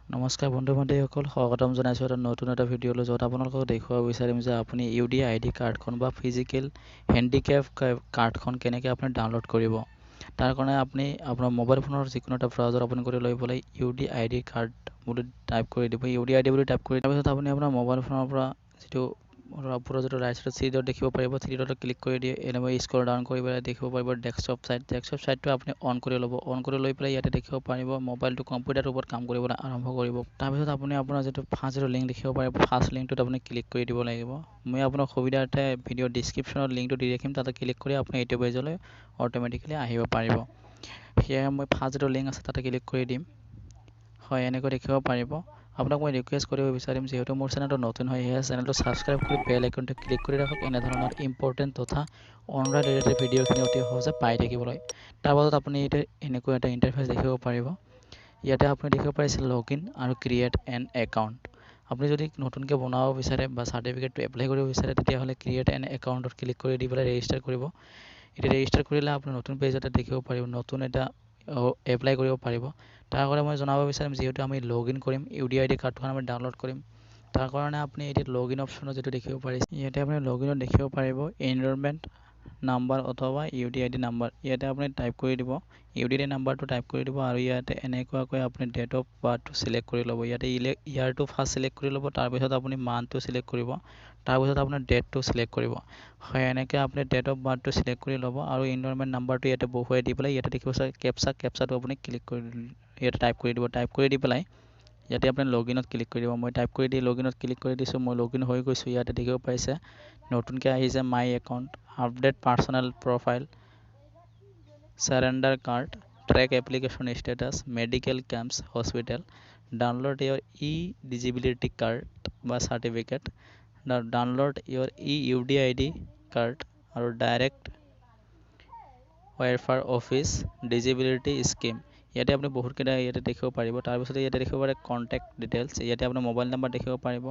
নমস্কাৰ বন্ধু বান্ধৱীসকল, স্বাগতম জনাইছোঁ এটা নতুন এটা ভিডিঅ'লৈ, য'ত আপোনালোকক দেখুৱাব বিচাৰিম যে আপুনি ইউডিআইডি কাৰ্ডখন বা ফিজিকেল হেণ্ডিকেপ কাৰ্ডখন কেনেকৈ আপুনি ডাউনলোড কৰিব। তাৰ কাৰণে আপুনি আপোনাৰ মোবাইল ফোনৰ যিকোনো এটা ব্ৰাউজাৰ অ'পেন কৰি লৈ পেলাই ইউডিআইডি কাৰ্ড বুলি টাইপ কৰি দিব। ইউডিআইডি বুলি টাইপ কৰি তাৰপিছত আপুনি আপোনাৰ মোবাইল ফোনৰ পৰা যিটো ওপৰৰ যিটো ৰাইট চাইডত থ্ৰী ডট দেখিব পাৰিব, থ্ৰী ডটত ক্লিক কৰি দিয়ে এনেকৈ স্ক্ৰল ডাউন কৰি পেলাই দেখিব পাৰিব ডেস্কটপ চাইট। ডেস্কটপ চাইটটো আপুনি অন কৰি ল'ব। অন কৰি লৈ পেলাই ইয়াতে দেখিব পাৰিব মোবাইলটো কম্পিউটাৰৰ ওপৰত কাম কৰিবলৈ আৰম্ভ কৰিব। তাৰপিছত আপুনি আপোনাৰ যিটো ফাৰ্ষ্ট যিটো লিংক দেখিব পাৰিব, ফাৰ্ষ্ট লিংকটোত আপুনি ক্লিক কৰি দিব লাগিব। মই আপোনাৰ সুবিধাৰ্থে ভিডিঅ' ডিছক্ৰিপশ্যনত লিংকটো দি ৰাখিম, তাতে ক্লিক কৰি আপুনি এইটো পেজলৈ অট'মেটিকেলি আহিব পাৰিব। সেয়ে মই ফাৰ্ষ্ট যিটো লিংক আছে, তাতে ক্লিক কৰি দিম। হয়, এনেকৈ দেখিব পাৰিব। আপোনাক মই ৰিকুৱেষ্ট কৰিব বিচাৰিম, যিহেতু মোৰ চেনেলটো নতুন হয়, সেয়ে চেনেলটো ছাবস্ক্ৰাইব কৰি বেল আইকনটো ক্লিক কৰি ৰাখক, এনেধৰণৰ ইম্পৰ্টেণ্ট তথা অনলাইন ৰিলেটেড ভিডিঅ'খিনি অতি সহজে পাই থাকিবলৈ। তাৰপাছত আপুনি এতিয়া এনেকুৱা এটা ইণ্টাৰফেচ দেখিব পাৰিব। ইয়াতে আপুনি দেখিব পাৰিছে লগ ইন আৰু ক্ৰিয়েট এন একাউণ্ট। আপুনি যদি নতুনকৈ বনাব বিচাৰে বা চাৰ্টিফিকেটটো এপ্লাই কৰিব বিচাৰে, তেতিয়াহ'লে ক্ৰিয়েট এন একাউণ্টত ক্লিক কৰি দি পেলাই ৰেজিষ্টাৰ কৰিব। এতিয়া ৰেজিষ্টাৰ কৰিলে আপুনি নতুন পেজ এটা দেখিব পাৰিব, নতুন এটা এপ্লাই কৰিব পাৰিব। তাৰ কাৰণে মই জনাব বিচাৰিম, যিহেতু আমি লগ ইন কৰিম, ইউডিআইডি কাৰ্ডখন আমি ডাউনলোড কৰিম, তাৰ কাৰণে আপুনি এতিয়া লগ ইন অপশ্যনত যিটো দেখিব পাৰিছে, ইয়াতে আপুনি লগ ইনত দেখিব পাৰিব এনৰলমেণ্ট নাম্বাৰ অথবা ইউডিআইডি নাম্বাৰ। ইয়াতে আপুনি টাইপ কৰি দিব, ইউডিআইডি নাম্বাৰটো টাইপ কৰি দিব আৰু ইয়াতে এনেকুৱাকৈ আপুনি ডেট অফ বাৰ্থটো চিলেক্ট কৰি ল'ব। ইয়াতে ইয়াৰটো ফাৰ্ষ্ট চিলেক্ট কৰি ল'ব, তাৰপিছত আপুনি মান্থটো চিলেক্ট কৰিব, তাৰপিছত আপোনাৰ ডেটটো চিলেক্ট কৰিব। হয়, এনেকৈ আপুনি ডেট অফ বাৰ্থটো চিলেক্ট কৰি ল'ব আৰু এনৰলমেণ্ট নাম্বাৰটো ইয়াতে বহুৱাই দি পেলাই ইয়াতে দেখিব চাগে কেপচা, কেপচাটো আপুনি ক্লিক কৰি ইয়াতে টাইপ কৰি দিব। টাইপ কৰি দি পেলাই ইয়াতে আপুনি লগ ইনত ক্লিক কৰি দিব। মই টাইপ কৰি দি লগ ইনত ক্লিক কৰি দিছোঁ। মই লগ ইন হৈ গৈছোঁ। ইয়াতে দেখিব পাইছে নতুনকৈ আহিছে my account, update personal profile, surrender card, track application status, medical camps, hospital, download your e disability card বা certificate, download your e UDID card আৰু direct welfare office, disability scheme। ইয়াতে আপুনি বহুতকেইটা ইয়াতে দেখিব পাৰিব। তাৰপিছতে ইয়াতে দেখিব পাৰে কণ্টেক্ট ডিটেইলছ। ইয়াতে আপোনাৰ মোবাইল নাম্বাৰ দেখিব পাৰিব,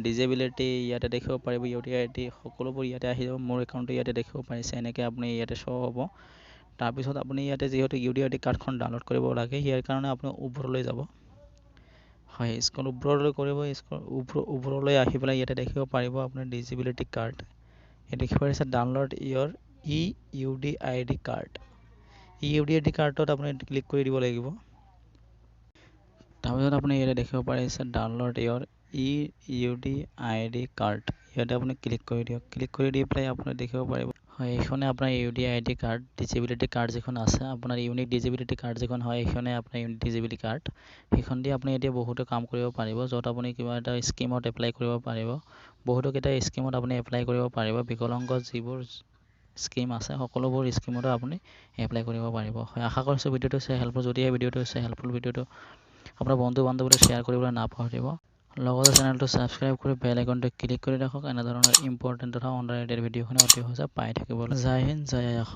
ডিজেবিলিটি ইয়াতে দেখিব পাৰিব, ইউডিআইডি, সকলোবোৰ ইয়াতে আহি যাব। মোৰ একাউণ্টটো ইয়াতে দেখিব পাৰিছে, এনেকৈ আপুনি ইয়াতে শ্ব' হ'ব। তাৰপিছত আপুনি ইয়াতে যিহেতু ইউডিআইডি কাৰ্ডখন ডাউনলোড কৰিব লাগে, ইয়াৰ কাৰণে আপুনি ওপৰলৈ যাব। হয়, স্ক্ৰল ওপৰলৈ কৰিব। স্ক্ৰল ওপৰলৈ আহি পেলাই ইয়াতে দেখিব পাৰিব আপোনাৰ ডিজেবিলিটি কাৰ্ড। ইয়াত দেখিব পাৰিছে download your e UDID card। E UDID কাৰ্ডত আপুনি ক্লিক কৰি দিব লাগিব। তাৰপিছত আপুনি ইয়াতে দেখিব পাৰিছে download your e UDID card। ইয়াতে আপুনি ক্লিক কৰি দিয়ক। ক্লিক কৰি দি পেলাই আপুনি দেখিব পাৰিব, হয়, এইখনে আপোনাৰ ইউডিআইডি কাৰ্ড, ডিজেবিলিটি কাৰ্ড যিখন আছে, আপোনাৰ ইউনিক ডিজেবিলিটি কাৰ্ড যিখন হয়, এইখনে আপোনাৰ ইউনিক ডিজেবিলিটি কাৰ্ড। সেইখন দি আপুনি এতিয়া বহুতো কাম কৰিব পাৰিব, য'ত আপুনি কিবা এটা স্কীমত এপ্লাই কৰিব পাৰিব। বহুতো কেইটা স্কীমত আপুনি এপ্লাই কৰিব পাৰিব। বিকলাংগ যিবোৰ স্কীম আছে, সকলোবোৰ স্কীমতো আপুনি এপ্লাই কৰিব পাৰিব। হয়, আশা কৰিছোঁ ভিডিঅ'টো চাই হেল্পফুল। যদিহে ভিডিঅ'টো চাই হেল্পফুল, ভিডিঅ'টো আপোনাৰ বন্ধু বান্ধৱীলৈ শ্বেয়াৰ কৰিবলৈ নাপাহৰিব। লগতে চেনেলটো ছাবস্ক্ৰাইব কৰি বেল আইকনটো ক্লিক কৰি ৰাখক, এনেধৰণৰ ইম্পৰ্টেণ্ট তথা অনলাইন ভিডিঅ'খিনি অতি সহজে পাই থাকিবলৈ। জয় হিন্দ, জয় অসম।